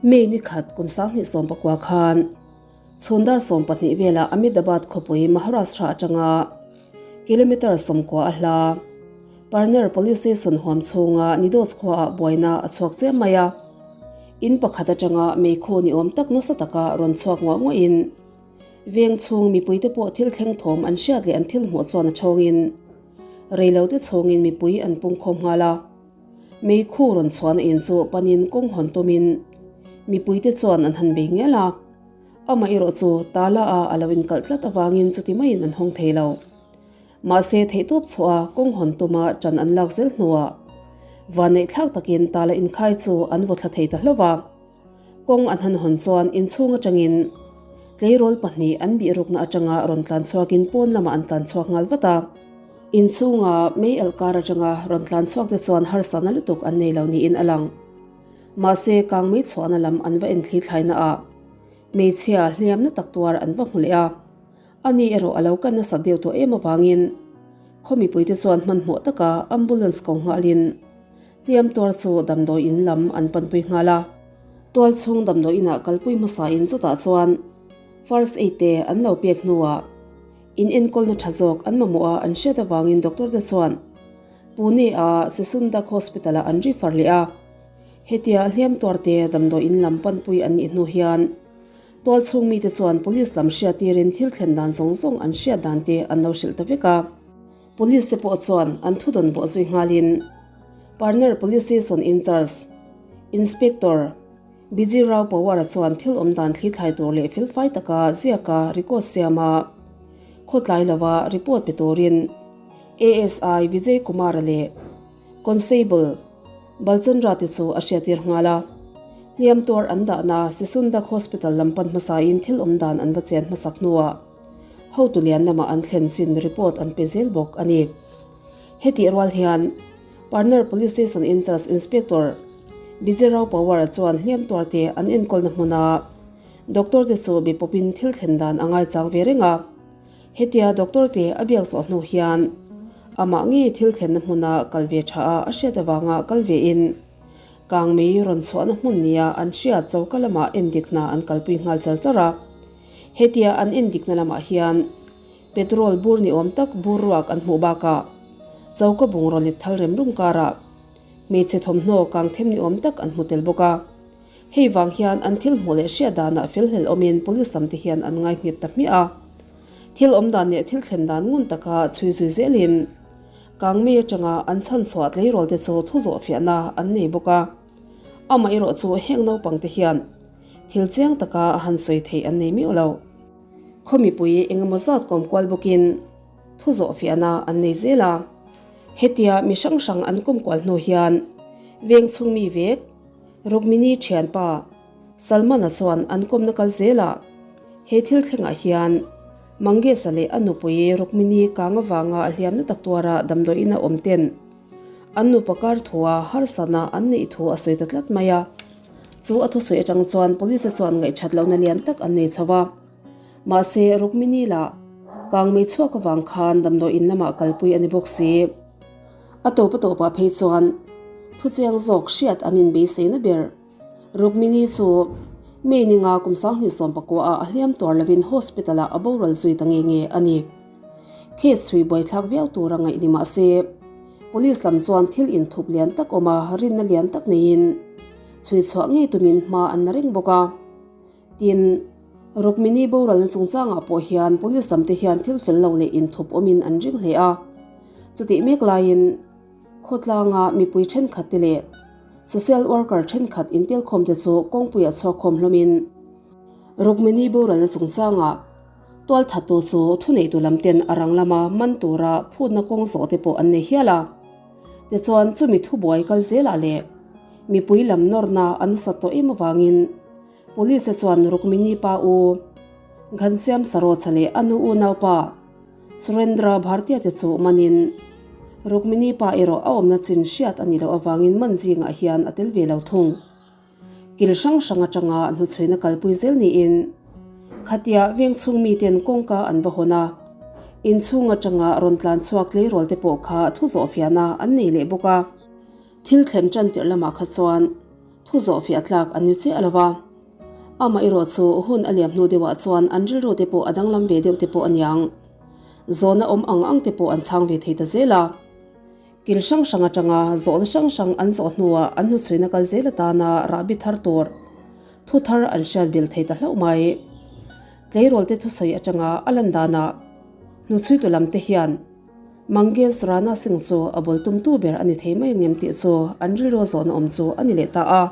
May ni khat kum 2019 khan chhun dar 12 velah Ahmedabad khawpui Maharashtra atanga kilometre 90 a hla Parner Police Station huam chhunga Nidoch khuaah buaina a chhuak chiam mai a. In pakhat atanga meikhu ni awm tak nasa taka rawn chhuak nguah nguahin veng chhung mipuite pawh thil thleng thawm an hriat leh an thil hmuh chuan a chhawngin reilote chhungin mipui an pungkhawm nghal a. Meikhu rawn chhuahna in chu panin kawng hawn tumin mipuite chuan an han bei ngial a, amaherawh chu tala a a lo inkalh tlat avangin chuti maiin an hawng thei lo. Mahse theihtawp chhuah a kawng hawn tuma ṭan an lak zel hnuah vanneih thlak takin tala inkhai chu an vaw thla thei ta hlauh a. Kawng an han hawn chuan inchhung atangin tleirawl pahnih an bih rukna atanga rawn tlan chhuakin pawn lamah an tlan chhuak nghal vat a. Inchhunga mei alh kar atanga rawn tlan chhuak te chuan harsatna lutuk an nei lo niin a lang. Mahse kang mei chhuahna lam an va enthli thlaina ah hmeichhia hliamna tak tuar an va hmu leh a. Ani erawh a lo kan nasat deuh tawh em avangin khaw mipuite chuan hmanhmawh taka ambulance ko nghalin Hliam tuar chu damdawi in lam an panpui nghal a, tual chhung damdawi inah kalpui hmasain chutah chuan first aid te an lo pek hnuah in enkawlna tha zawk an mamawh a an hriat avangin doctor te chuan Pune a Sesundak Hospital ah an refer leh a, hetia hliam tuar te damdawi in lam panpui an nih hnu hian tual chhung mite chuan police lam hriat tirin thil thlen dan zawng zawng an hriat dan te an lo hrilh ta vek a. Police te pawh chuan an thudawn bawh zui nghalin Parner Police Station in-charge Inspector Biji Rao Pawar-a chuan thil awm dan thli thlai tur leh felfai taka ziaka record siama khawtlai lova report pe turin ASI Vijay Kumar-a leh Constable Balchandra te chu a hriattir nghal a. Hliam tuar an dahna Sisundak Hospital lam pan hmasain thil awm dan an va chen hmasak hnuah hotu lian lamah an thlen chin report an pe zel bawk a ni. Hetih rual hian Parner Police Station in-charge Inspector Vijay Rao Pawar-a chuan hliam tuarte an enkawlna hmuna doctor te chu be pawpin thil thlen dan a ngaichang ve reng a. Hetia doctor te a biak zawh hnu hian amah nge thil thlenna hmuna kal ve tha a a hriat avanga kal ve in kangmei rawn chhuahna hmun nia an hriat choka lamah endik hna an kalpui nghal char char a. Hetia an endikna lamah hian Petrol bur ni awm tak bur ruak an hmuh bakah choka bungraw let thal rem rum karah hmeichhe thawmhnaw kang them ni awm tak an hmu tel bawk a. Hei vang hian an thil hmuh leh hriat danah fel hlel awmin police lam te hian an ngai nghet ta hmiah a. Thil awm dan leh thil thlen dan ngun taka chhui zui zelin kangmei atanga an chhan chhuah tleirawl te chu thu zawh fiahna an nei bawk a. Amaherawh chu heng naupang te hian thil chiang taka han sawi theih an nei miuh lo. Khaw mipui eng emaw zat kawm kual bawkin thu zawh fiahna an nei zel a. Hetia mi hrang hrang an kawm kual hnu hian veng chhung mi vek Rukmini thianpa Salman-a chuan an kawmna kal zelah he thil thlengah hian Mangesh-a leh a nupui Rukmini kang avanga a hliamna tak tuara damdawiin a awm ten an nupa kar thua harsatna an neih thu a sawi ta tlat mai a. Chu a thusawi atang chuan police te chuan ngaihthat lohna lian tak an nei chho a. Mahse, Rukmini lah kangmei chhuak avang khan damdawi in lamah kalpui a ni bawk si. A tawp a tawpah phei chuan thuchiang zawk hriat an inbeiseina ber. Rukmini chu May ninga kum 2019 ah a hliam tuar lovin hospital ah a boral zui ta nge nge a ni. Case chhui buaithlak viau tura ngaih ni mah se, Police lam chuan thil inthup lian tak awm a, rinna lian tak neiin chhui chhuah ngei tumin hma an la reng bawk a. Tin, Rukmini boralna chungchangah pawh hian Police lam te hian thil fel lo leh inthup awmin an ring hle a. Chutih mek laiin khawtlanga mipui thenkhat te leh Social worker thenkhat intelkhawm te chu kawngpuiah chhuakkhawm hlawmin Rukmini boralna chungchangah Tualthattu chu thuneitu lam ten a rang lama man tura phutna kawng zawh te pawh an nei hial a. Tichuan chumi thubuai kal zelah leh mipui lam nawrna a nasat tawh em avangin Police te chuan Rukmini pa u Ghansiam Sarocha leh a nu unaupa Surendra Bhartia te chu manin Rukmini pa erawh a awmna chin hriat a nih loh avangin man zingah hian a tel ve lo thung. Kil hrang hrang atanga hnuchhuina kalpui zel niin khatia veng chhung miten kawngka an va hawn a, inchhung atanga rawn tlan chhuak tleirawl te pawh kha thu zawh fiahna an nei leh bawk a. Thil thlen tan tirh lamah kha chuan Thu zawh fiah tlak an ni chiah lo va. Amaherawh chu hun a liam hnu deuhah chuan an rilru te pawh a danglam ve deuh te pawh a niang. Zawhna awm ang ang te pawh an chhang ve thei ta zel a. Kil hrang hrang atanga zawhna hrang hrang an zawh hnuah an hnuchhuina kal zel atana rahbi thar tur thu thar an hriat belh thei ta hlauh mai. Tleirawl te thusawi atanga a lan danah hnuchhuitu lam te hian Mangesh Rana Singh chu a bul tumtu ber a ni thei mai angem tih chu an rilru zawhna awm chu a ni leh ta a.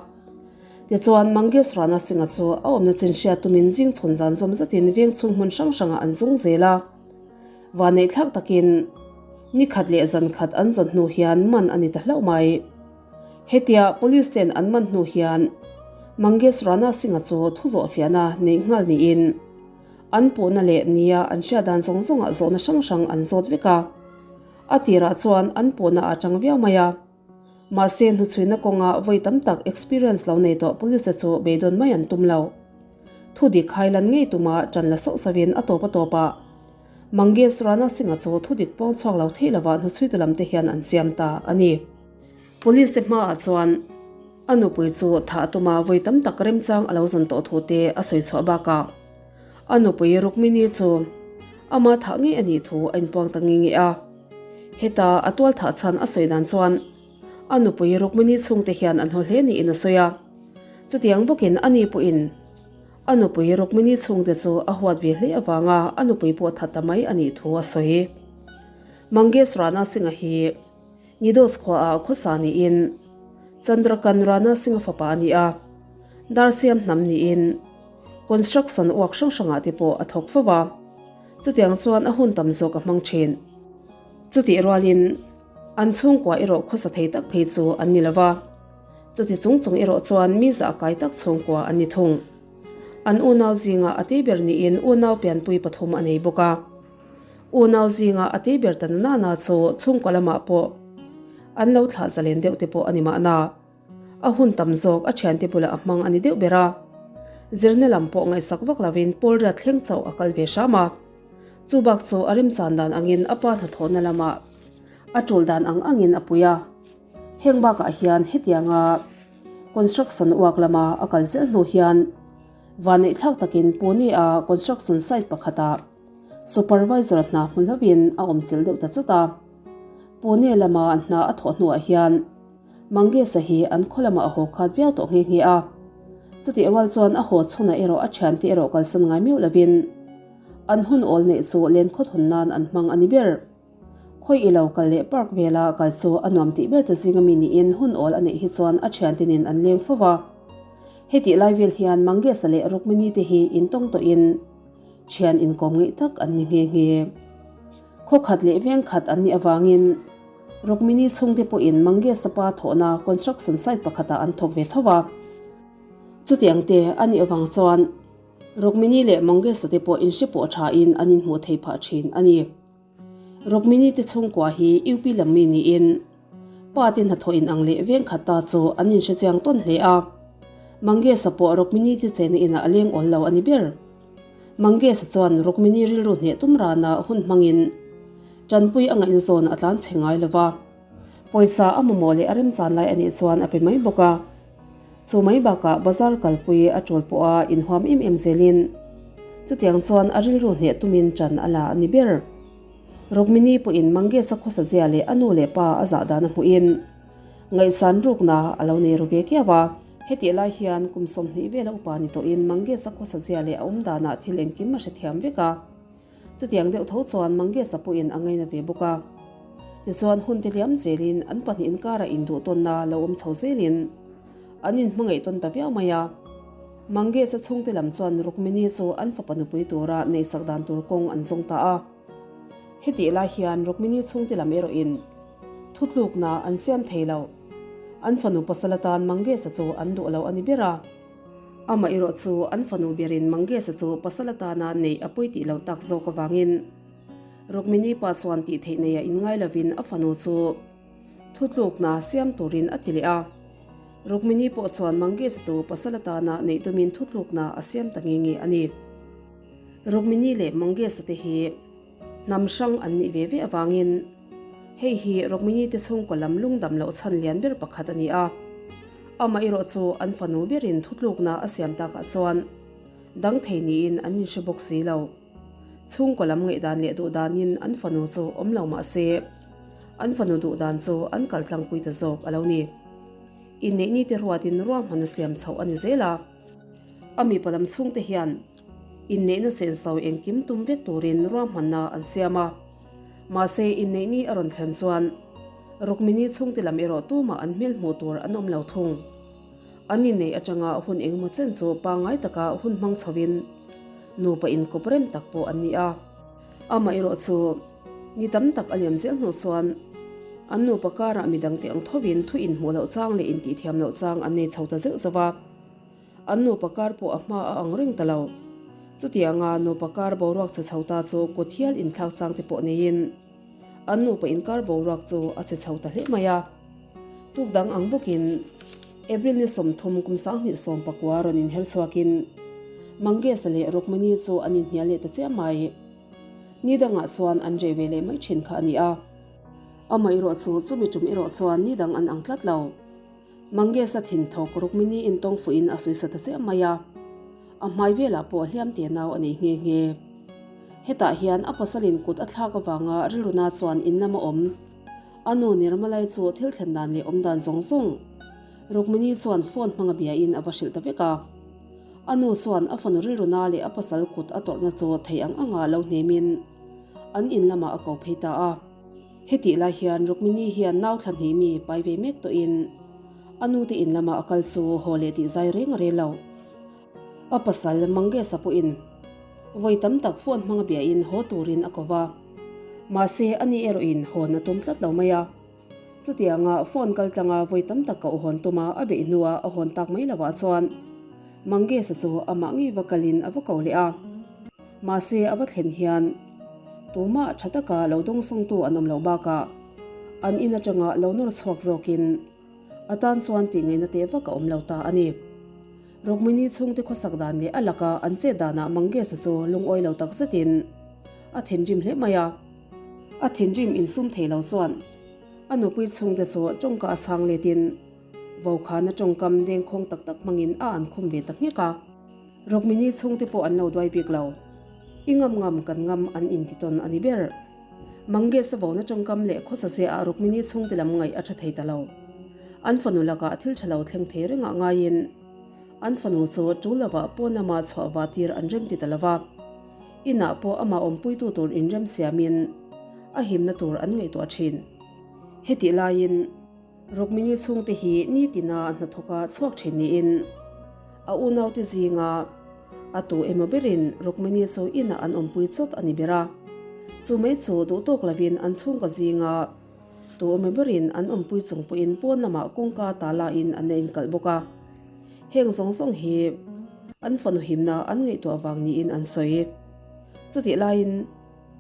Tichuan, Mangesh Rana Singh-a chu a awmna chin hriat tumin zing chhun zan zawm zatin veng chhung hmun hrang hrangah an zung zel a. Vaneihthlak takin ni khat leh zan khat an zawn hnu hian man a ni ta hlauh mai. Hetia Police ten an man hnu hian Mangesh Rana Singh-a chu thu zawhfiahna neih nghal niin, An puhna leh nia an hriat dan zawng zawngah zawhna hrang hrang an zawt vek a. A tirah chuan an puhna a tang viau mai a. Mahse hnuchhuina kawnga vawi tam tak experience lo nei tawh police te chu beidawn mai an tum lo. Thu dik hailan ngei tuma tan la sauh sauhin a tawp a tawpah Mangesh Rana Singh-a chu thu dik pawng chhuak lo theih lova hnuchhuitu lam te hian an siam ta a ni. Police te hmaah chuan a nupui chu thah tuma vawi tam tak remchang a lo zawn tawh thu te a sawi chhuah bakah a nupui Rukmini chu ama thah ngei a nih thu a inpuang ta nge nge a. Heta a tual thah chhan a sawi dan chuan a nupui Rukmini chhungte hian an haw hle niin a sawi a. Chutiang bawkin ani pawhin a nupui Rukmini chhungte chu a huat ve hle avanga a nupui pawh that ta mai a nih thu a sawi. Mangesh Rana Singh-a hi Nidos khuaah khawsa niin Chandrakan Rana Singh-a fapa a ni a, Darsiam hnam niin construction uak hrang hrangah te pawh a thawk fo va, chutiang chuan a hun tam zawk a hmang thin. Chutih rualin an chhungkua erawh khawsa thei tak phei chu an ni lo va, chuti chung chung erawh chuan mi zah kai tak chhungkua an ni thung. An unau zingah a tei ber niin unau pianpui pathum a nei bawk a. Unau zinga a tei ber ta na na chu chhungkaw lamah pawh an lo thlah zalen deuh te pawh a ni mahna. A hun tam zawk a thiante bulah a hmang a ni deuh ber a. Zirna lam pawh ngaihsak vak lovin Paul riat thleng chauh a kal ve hram a. Chu bak chu a remchan dan angin a pa hnathawhna lamah a tul dan ang angin a pui a. Heng bakah hian hetianga construction uak lama a kal zel hnu hian vanneihthlak takin Pune-a construction site pakhatah Supervisor hna hmu hlovin a awm chilh deuh ta chawt a. Pune lama hna a thawh hnuah hian Mangesh-a hi an khaw lamah a haw khat viau tawh nghe nghe a. Chutih rual chuan a haw chhunah erawh a thiante erawh kalsan ngai meuh lovin an hun awl neih chu len khaw thawn nan an hmang a ni ber. Khawi i lo kal leh park vela kal chu a nuam tih ber ta zinga mi niin hun awl a neih hi chuan a thiante nen an leng fo va. Hetih lai vel hian Mangesh-a leh Rukmini te hi intawng tawhin Thian inkawm ngeih tak an ni nghe nghe. Khaw khat leh veng khat an nih avangin Rukmini chhungte pawhin Mangesh-a pa thawhna construction site pakhatah an thawk ve tho a. Chutiang te a nih avang chuan Rukmini leh Mangesh-a te pawh inhre pawh thain an inhmuh thei phah thin a ni. Rukmini te chhungkua hi UP lam mi niin pa te hnathawh in ang leh veng khat ta chu an inhre chiang tawn hle a. Mangesh-a pawh Rukmini te chena inah a leng awl lo a ni ber. Mangesh-a chuan Rukmini rilru hneh tum rana hun hmangin tanpui a ngaihna zawn a tlan chhe ngai lo va. Pawisa a mamawh leh a remchan lai a nih chuan a pe mai bawk a. Chu mai bakah bazar kalpui a tul pawha inhuam em em zelin chutiang chuan a rilru hneh tumin tan a la a ni ber. Rukmini pawhin Mangesh-a khawsa zia leh a nu leh pa a zah dan a hmuhin ngaihsan rukna a lo nei ru ve kiau a. Hetih lai hian kum 20 vela upa ni tawhin Mangesh-a khawsa zia leh a awm danah thil engkim a hrethiam vek a. Chutiang deuh tho chuan Mangesh-a pawhin a ngaina ve bawk a. Tichuan hun te liam zelin an pahnih inkara induh tawnna lo awm chho zelin an inhmangaih tawn ta viau mai a. Mangesh-a chhungte lam chuan Rukmini chu an fapa nupui tura neihsak dan tur kawng an zawng ta a. Hetih lai hian Rukmini chhungte lam erawhin thutlukna an siam thei lo. An fanu pasal atan Mangesh-a chu an duh lo a ni ber a. Amah erawh chu an fanu berin Mangesh-a chu pasal atana neih a pawi tih lo tak zawk avangin Rukmini pa chuan tih theih neia inngai lovin a fanu chu thutlukna siam turin a ti leh a. Rukmini pawh chuan Mangesh-a chu pasal atana neih tumin thutlukna a siam ta nge nge a ni. Rukmini leh Mangesh-a te hi hnam hrang an nih ve ve avangin hei hi Rukmini te chhungkaw lam lungdam loh chhan lian ber pakhat a ni a. Amaherawh chu an fanu berin thutlukna a siam takah chuan dang thei niin an inhre bawk si lo. Chhungkaw lam ngaihdan leh duhdanin an fanu chu awm lo mah se, an fanu duhdan chu an kal tlangpui ta zawk a lo ni. Inneih nite ruatin ruahman a siam chhoh a ni zel a. A mipa lam chhungte hian inneihna senso engkim tum vek turin ruahmanna an siam a. Mahse, inneih ni a rawn thlen chuan Rukmini chhungte lam erawh tumah an hmel hmuh tur an awm lo thung. An inneih atanga hun engemaw chen chu pangngai taka hun hmang chhoin nupa inkawp rem tak pawh an ni a. Amaherawh chu ni tam tak a liam zel hnu chuan an nupa karah midangte ang thovin thu inhmuh loh chang leh intihthiam loh chang an nei chho ta zeuh zauh a. An nupa kar pawh a hma a ang reng ta lo. Chutianga nupa kar boruak che chho ta chu kut hial inthlak chang te pawh neiin an nupa inkar boruak chu a che chho ta hle mai a. Tuk dang ang bawkin April ni 30 kum 2019 rawn inher chhuakin Mangesh-a leh Rukmini chu an inhnial leh ta chiah mai. Ni dangah chuan an reh ve leh mai thin kha a ni a. Amaherawh chu chumi tum erawh chuan ni dang an ang tlat lo. Mangesh-a thin thawk Rukmini in tawng fuhin a sawi sa ta chiah mai a, a hmai velah pawh hliam te nau a nei nghe nghe. Hetah hian a pasalin kut a thlak avanga rilruna chuan in lama awm a nu Nirmalai chu thil thlen dan leh awm dan zawng zawng Rukmini chuan phone hmanga biain a va hrilh ta vek a. A nu chuan a fanu rilruna leh a pasal kut a tawrhna chu thei ang anga lo hnemin an in lamah a ko phei ta a. Hetih lai hian Rukmini hian nau thla hnih mi pai ve mek tawhin a nute in lama a kal chu haw leh tih zai reng a rel lo. A pasal Mangesh-a pawhin vawi tam tak phone hmanga biain haw turin a ko va. Mahse ani erawhin hawn a tum tlat lo mai a. Chutianga phone kal tlanga vawi tam tak koh hawn tuma a beih hnua a hawn tak mai lovah chuan Mangesh-a chu amah ngei va kalin a va ko leh a. Mahse a va thlen hian tumah tha taka lo dawngsawngtu an awm loh bakah an in atanga lo nawr chhuak zawkin a tan chuan tih ngaihna teh vak a awm lo ta a ni. Rukmini chhungte khawsak dan leh a laka an chet danah Mangesh-a chu lungawi lo tak zetin a thinrim hle mai a. A thinrim insum thei lo chuan a nupui chhungte chu tawngka a chhang letin Vaukhana tawngkam dengkhawng tak tak hmangin a an khum ve ta nghek a. Rukmini chhungte pawh an lo duai bik lo. I ngam ngam kan ngam an inti tawn a ni ber. Mangesh a vona tawngkam leh khawsa ziaah Rukmini chhungte lam ngaih a tha thei ta lo. An fanu lakah thil tha lo thleng thei rengah ngaiin an fanu chu tul lovah pawn lama chhuah vah tir an remti ta lova. Inah pawh amah awmpuitu tur inrem siamin a himna tur an ngaihtuah thin. Hetih laiin. Rukmini chhungte hi nitina hnathawka chhuak thin niin a unaute zinga a tu emaw berin Rukmini chu inah an awmpui chawt a ni ber a. Chu mai chu duh tawk lovin an chhungkaw zinga tu emaw berin an awmpui chung pawhin pawn lamah kawngka ta lain an la inkalh bawk a. Heng zawng zawng hi an fanu himna an ngaihtuah vang niin an sawi. Chutih laiin.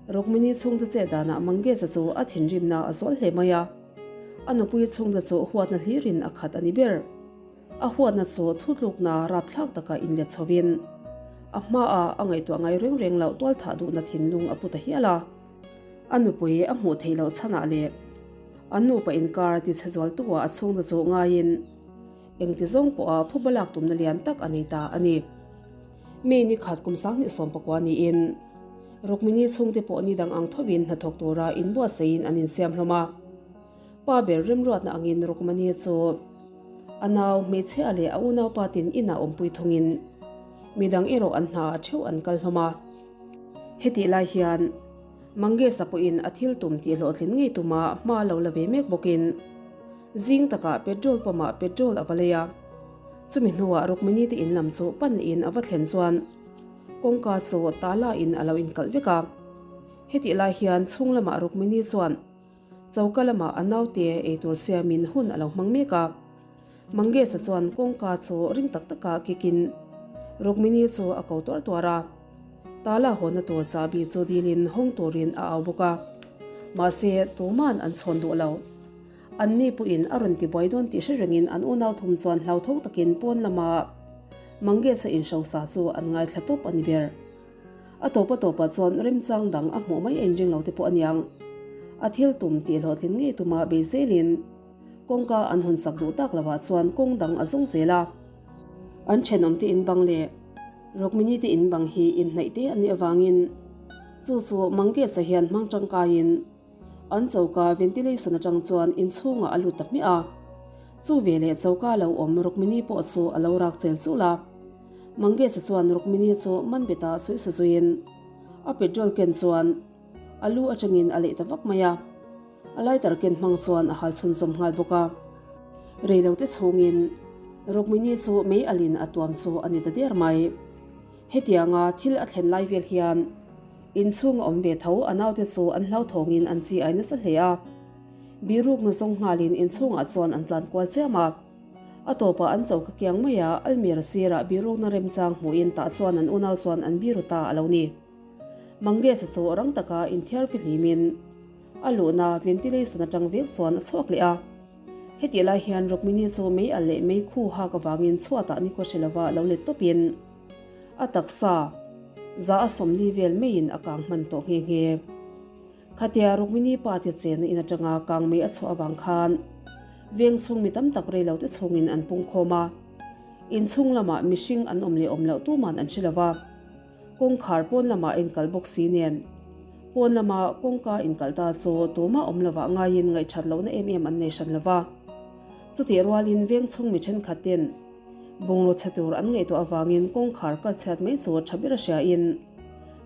Rukmini chhungte chet danah Mangesh-a chu a thinrimna a zual hle mai a. A nupui chhungte chu huatna hlirin a khat a ni ber. A huatna chu thutlukna rapthlak taka inlet chhovin a hmaah a ngaihtuah ngai reng reng loh tualthah duhna thinlung a pu ta hial a. A nupui a hmuh theih loh chhanah leh an nupa inkar tichhe zualtu-ah a chhungte chu ngaiin Engti zawng pawha phuba lak tumna lian tak a nei ta a ni. May ni khat kum 2019 niin Rukmini chhungte pawh ni dang ang thovin hnathawk tura inbuatsaiin an insiam hlawm a. Pa ber remruatna angin Rukmani chu a nau hmeichhia leh a unaupa tin inah awmpui thungin midang erawh an hna ah theuh an kal hlawm a. Hetih lai hian Mangesh-a pawhin a thil tum tih hlawhtlin ngei tuma hma lo la ve mek bawkin zing takah petrol pump-ah petrol a va lei a. Chumi hnuah Rukmini te in lam chu pan lehin a va thlen chuan kawngka chu tala in a lo inkalh vek a. Hetih lai hian chhung lamah Rukmini chuan choka lamah a naute eitur siamin hun a lo hmang mek a. Mangesh-a chuan kawngka chu ring tak taka kikin Rukmini chu a ko tuar tuar a. Tala hawnna tur chahbi chu dilin hawng turin a au bawk a. Mahse, tuman an chhawn duh lo. Anni pawhin a rawn tibuai dawn tih hre rengin an unau thum chuan hlauthawng takin pawn lama Mangesh-a inhrosa chu an ngaithla tawp a ni ber. A tawpa tawpah chuan remchang dang a hmuh mai a inring lo te pawh a niang. A thil tum tih hlawhtlin ngei tuma bei zelin. Kawngka an hawn sak duh tak lovah chuan kawng dang a zawng zel a. An thenawmte in bang leh Rukmini te in bang hi inhnaih te an nih avangin chu chu Mangesh-a hian hmang tangkaiin an choka ventilation atang chuan inchhungah a lut ta hmiah a. Chu veleh choka lo awm Rukmini pawh chu a lo rak chel chul a. Mangesh-a chuan Rukmini chu man betah suihsa zuiin a petrol ken chuan a lu atangin a leih ta vak mai a. A lighter ken hmang chuan a hal chhunzawm nghal bawk a. Reilote chhungin Rukmini chu mei alin a tuam chu a ni ta der mai. Hetianga thil a thlen lai vel hian inchhung a awm ve tho a naute chu an hlauthawngin an chi ai nasa hle a. Birukna zawng nghalin inchhungah chuan an tlan kual chiam a. A tawpah an choka kiang mai a, almira sirah birukna remchang hmuhin tah chuan an unau chuan an biru ta a lo ni. Mangesh-a chu rang taka inthiar fihlimin a luhna ventilation atang vek chuan a chhuak leh a. Hetih lai hian Rukmini chu mei alh leh mei khu hak avangin chhuatah nikhaw hre lova lo let tawpin a taksa za a 40 vel meiin a kang hman tawh nghe nghe. Khatia Rukmini pa te chenna in atanga kang mei a chhuah avang khan veng chhung mi tam tak rei lo te chhungin an pungkhawm a. Inchhung lamah mihring an awm leh awm loh tuman an hre lova. Kawngkhar pawn lamah a inkalh bawk si nen, pawn lama kawngka inkalh ta chu tumah awm lovah ngaiin ngaihthat lohna em em an nei hran lova. Chutih rualin veng chhung mi thenkhat ten bungraw chhe tur an ngaihtuah avangin kawngkhar kar chhiat mai chu tha ber a hriain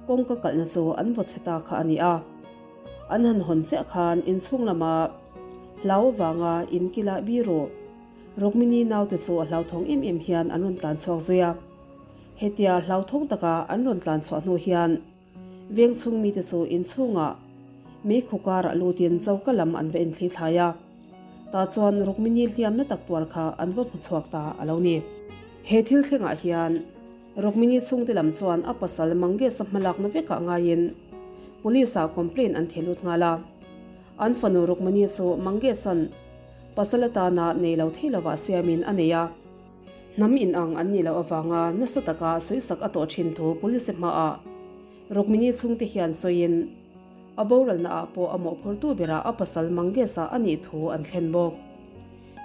kawngka kalhna chu an vaw chhe ta kha a ni a. An han hawn chiah khan inchhung lama hlau avanga inkila biru Rukmini naute chu a hlauthawng em em hian an rawn tlan chhuak zui a. Hetia hlauthawng taka an rawn tlan chhuah hnu hian veng chhung mite chu inchhungah meikhu karah lutin choka lam an va enthli thlai a, tah chuan Rukmini hliamna tak tuar kha an va hmu chhuak ta a lo ni. He thil thlengah hian Rukmini chhungte lam chuan a pasal Mangesh-a hmalakna vekah ngaiin Police-ah complaint an thehlut nghal a, an fanu Rukmini chu Mangesh-a'n pasal atana nei lo thei lovah siamin a nei a. Hnam inang an nih loh avanga nasa taka sawisak a tawh thin thu Police hmaah Rukmini chhungte hian sawiin a boralna ah pawh a mawhphurtu berah a pasal Mangesh-a a nih thu an thlen bawk.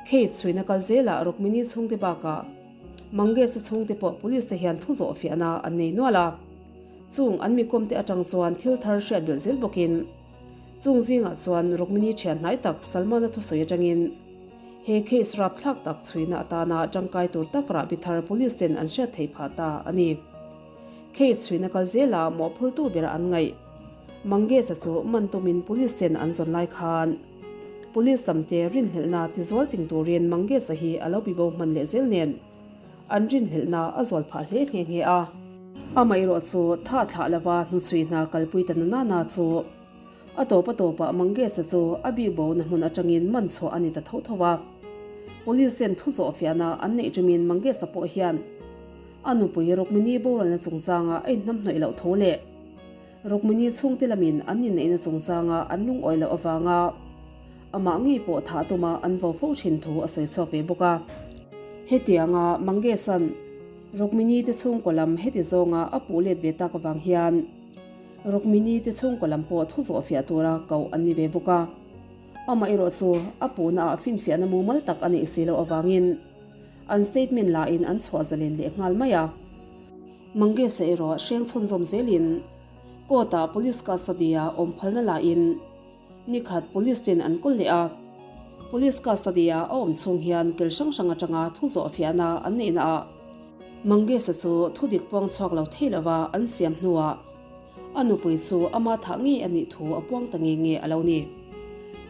Case chhuina kal zelah Rukmini chhungte bakah Mangesh-a chhungte pawh Police te hian thu zawh fiahna an nei nual a. Chung an mikawmte atang chuan thil thar hriat belh zel bawkin chung zingah chuan Rukmini thian hnai tak Salman-a thusawi atangin He case rapthlak tak chhuina atana tangkai tur tak rahbi thar police ten an hriat theih phah ta a ni. Case chhuina kal zela mawhphurtu bera an ngaih Mangesh-a chu man tumin police ten an zawn lai khan police lamte rinhlelhna tizual ting turin Mangesh-a hi a lo bibo hman leh zel nen an rinhlelhna a zual phah hle nghe nghe a. Amaherawh chu tha thlah lova hnuchhui hna kalpui ta na nana chu A tawp a tawpah Mangesh-a chu a bikbo na hmun atangin man chhuah a ni ta tho tho a. Police ten thu zawh fiahna an neih tumin Mangesh-a pawh hian a nupui Rukmini boralna chungchanga a inhnamhnawih loh tho leh Rukmini chhungte lamin an inneihna chungchanga an lungawi loh avanga amah ngei pawh thah tuma an vo fo thin thu a sawi chhuak ve bawk a. Hetianga Mangesh-a'n Rukmini te chhungkaw lam heti zawnga a puh let ve tak avang hian Rukmini te chhungkaw lam pawh thu zawh fiah tura koh an ni ve bawk a. Amaherawh chu a puhna ah finfiahna mumal tak a neih si loh avangin an statement la in an chhuah zalen leh nghal mai a. Mangesh-a erawh hreng chhunzawm zelin court ah police custody ah awm phalna la in Nikhat police ten an kawl leh a, police custody ah a awm chhung hian kel hrang hrang atanga thu zawh fiahna an neihna ah Mangesh-a chu thu dik puang chhuak lo thei lova an siam hnuah a nupui chu ama thah ngei a nih thu a puang ta nge nge a lo ni.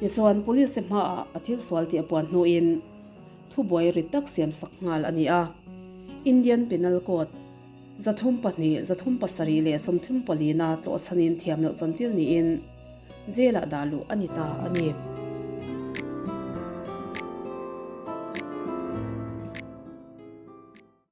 Tichuan police te hmaah a thil sual tih a puan hnuin thubuai rit tak siam sak nghal a ni a, Indian Penal Code, 302, 307 leh 34 na tlawhchhanin thiam loh chantir niin jail-ah dah luh a ni ta a ni.